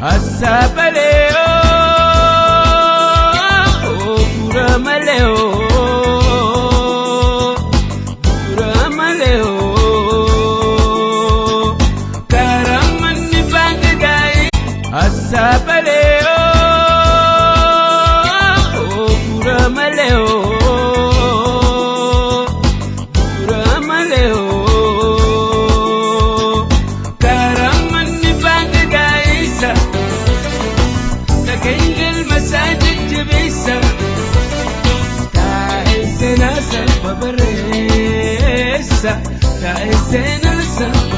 Asaabalee bu'uura malee bu'uura malee karaa manni baangidaa'e. Asaabalee bu'uura malee bu'uura malee karaa manni baangidaa'isa. Dhageenyel masaajid jabeessa taa'ee seenaa salpha barreessa taa'ee seenaa salpha.